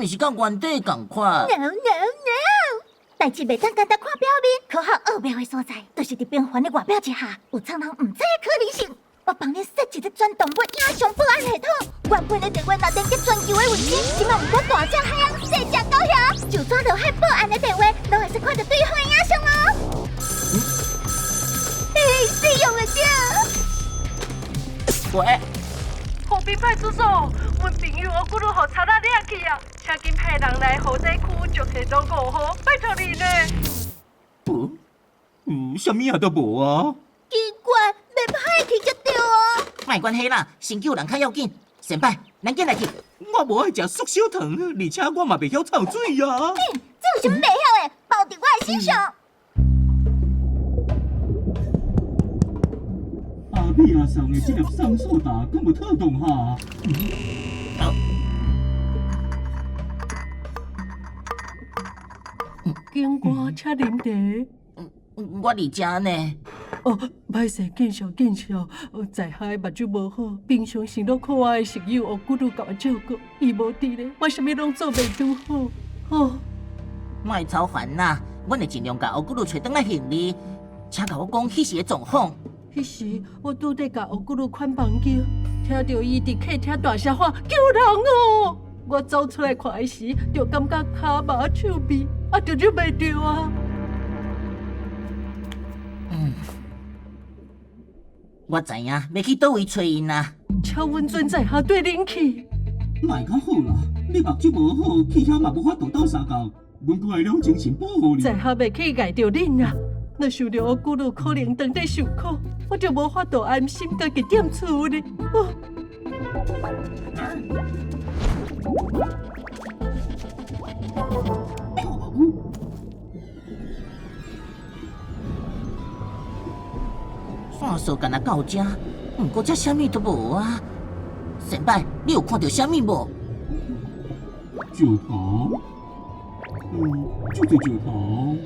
毋是佮原底仝款？ No no no！代誌袂當簡單看表面，科學奧妙的所在，就是佇平凡的外表之下，有藏人毋知的可能性。我幫恁設一个全動物影像報案系統，原本的電話若連結全球的位置，這馬毋管大隻海翁、細隻狗熊，就算落海報案的電話，攏會使看著對方的影像哦。嘿，使用會著。喂，河濱派出所，阮朋友烏骨魯予賊仔掠去啊，請緊派人來豪宅區石溪路5號，拜託你呢。無，嗯，啥物仔都無啊。奇怪，袂歹去才對啊。莫管彼啦，先救人較要緊。先輩，咱緊來去。我無愛食速燒糖，而且我嘛袂曉抽水啊。這有啥物袂曉的？包佇我的身上。阿美仔送的這粒送蘇打，敢有妥當哈？警官，請啉茶。我佇遮呢。哦，歹勢，見笑見笑。在下的目睭無好，平常時攏靠我的室友烏骨魯共我照顧，伊無佇咧，我啥物攏做袂拄好。哦，莫操煩啦，阮會盡量共烏骨魯揣轉來還你。請共我講彼時的狀況。彼時我拄咧共烏骨魯款房間，聽著伊佇客廳大聲喊救人哦！我走出來看的時，就感覺跤麻手痺，啊，就忍袂著啊。嗯，我知影欲去佗位揣𪜶啊。請允准在下綴恁去。莫較好啦，你目睭無好，去遐嘛無法度鬥相共。阮閣愛兩精神保護你。在下袂去礙著恁啊！若想著烏骨魯可能當底受苦，我就無法度安心家己踮厝呢。哦。線索敢若到遮，毋過這啥物都無啊！先輩，你有看著啥物無？石頭，嗯，就這石頭。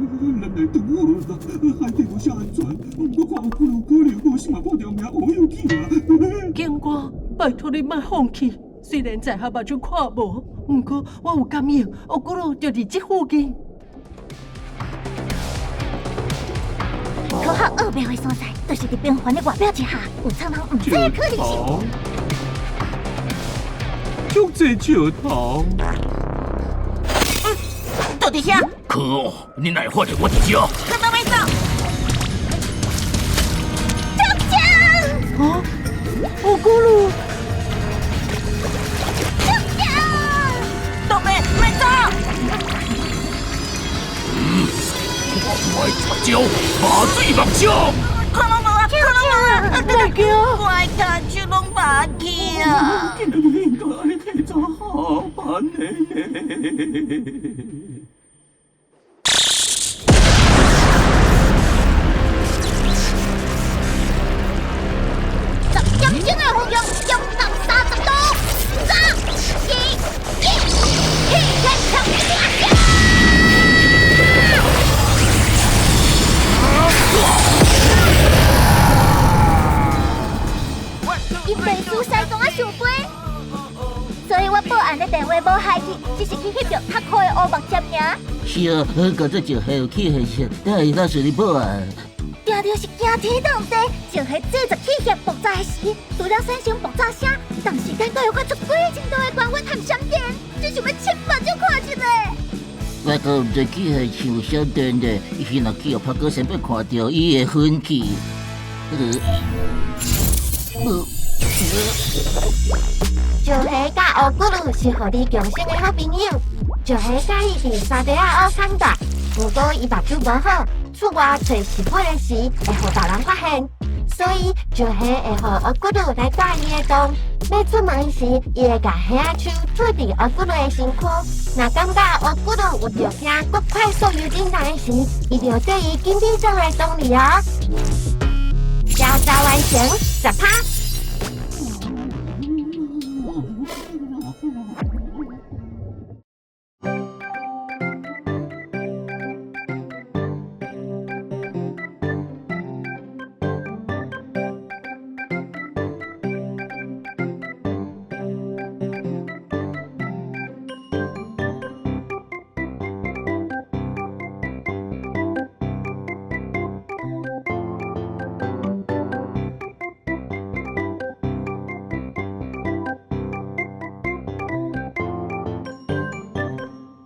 咱來轉好啦，海底無啥安全。我看有可能可能無啥嘛破條命，烏有去啊！警官，拜託你莫放棄。雖然在下目睭看無，毋過我有感應，烏骨魯就佇這附近。科學奧妙的所在，就是佇平凡的外表之下，有藏人毋知的可能性。足濟石頭，就佇遐。可惡，你哪會發現我佇遮？看到沒走？中獎！啊，烏骨魯！中獎！豆妹，莫走！我愛絕招，麻醉目睭。看攏無啊，看攏無啊！莫驚，我的跤手攏麻去啊！竟然應該去做好辦的呢？ 10點鐘的方向，中到30度，3、2、1，起天衝大聲！伊袂輸西公仔想飛，所以我報案的電話無害去，只是去翕著較酷的烏目針爾。是啊，搞這石溪有去翕，等下伊才順利報案。定著是驚天動地，石溪製造氣象爆炸的時，除了產生爆炸聲，同時間閣會發出幾千度的高溫和閃電，真想欲親目睭看一下。我閣毋知去翕像閃電的，伊若去予拍哥先輩看著，伊會昏去。石溪佮烏骨魯是予你共生的好朋友。石溪佮意佇山地仔學空大，毋過伊目睭無好，出外揣食物的時會予別人發現，所以石溪會予烏骨魯來帶伊的洞。欲出門時，伊會共耳仔手吐佇烏骨魯的身軀。若感覺烏骨魯有著驚，閣快速游進來時，伊就綴伊緊緊走來洞裡哦。調查完成，10趴。